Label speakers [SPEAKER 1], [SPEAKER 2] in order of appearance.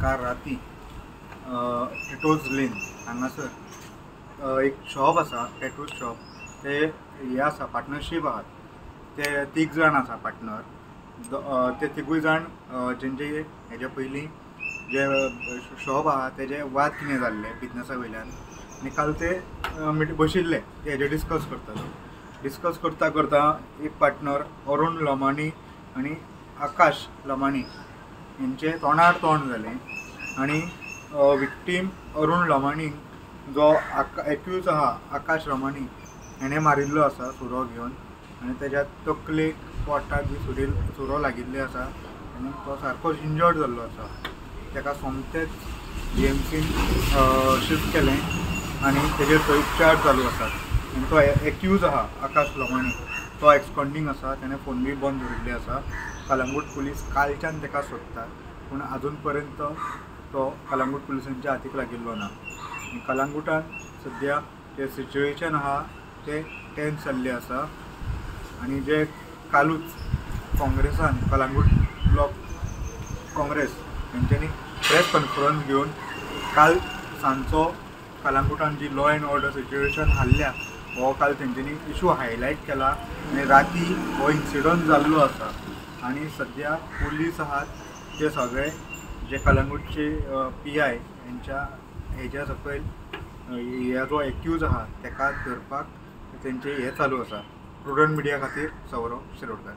[SPEAKER 1] काल राती टिटोज लेन हांगासर एक शॉप आसा, टॅटूज शॉप. ते हे आसा, पार्टनरशीप आहात. ते तीग जाण आसा पार्टनर. ते तिगूय जाण जेंचे हेजे पयलीं जे शॉप आहा तेजे वाद कितें जाल्ले बिजनसा वयल्यान, आनी काल ते बशिल्ले ते हेजे डिस्कस करताले. डिस्कस करता करता एक पार्टनर अरुण लमाणी आनी आकाश लमाणी हेंचे तोंडार तोंड जालें आनी विक्टीम अरुण लमाणी जो एक्यूज आहा आकाश लमाणी हेणें मारिल्लो आसा सुरो घेवन, आनी तेज्या तकलेक पोटाक बी सुरो लागिल्ले आसा आनी तो सारकोच इंजर्ड जाल्लो आसा. तेका सोमतेच जीएमसीन शिफ्ट केलें आनी तेजेर थंय उपचार चालू आसात. आनी तो एक्यूज आहा आकाश लमाणी तो एक्सकॉन्डींग आसा, तेणें फोन बी बंद दवरिल्ले आसा. कलंगूट पुलीस कालच्यान तेका सोदतात, पूण आजून पर्यंत तो कलंगूट पुलिसांच्या हातीक लागिल्लो ना. कलंगूटान सद्या जे सिच्युएशन आहा तें टेन्स जाल्लें आसा. आनी जे कालूच काँग्रेसान कलंगूट ब्लॉक काँग्रेस हेंच्यांनी प्रेस कॉन्फरन्स घेवन काल सांजचो कलंगूटान जी लॉ एंड ऑर्डर सिच्युएशन हाडल्या हो काल तेंच्यांनी इशू हायलायट केला आनी राती हो इन्सिडंट जाल्लो आसा. आनी सद्या पुलीस आहात ते सगळे जे कलंगूटचे पी I हेंच्या हेज्या सकयल ह्या जो एक्यूज आहा तेका धरपाक तेंचे हे चालू आसा. प्रुडंट मिडिया खातीर सौरव शिरोडकर.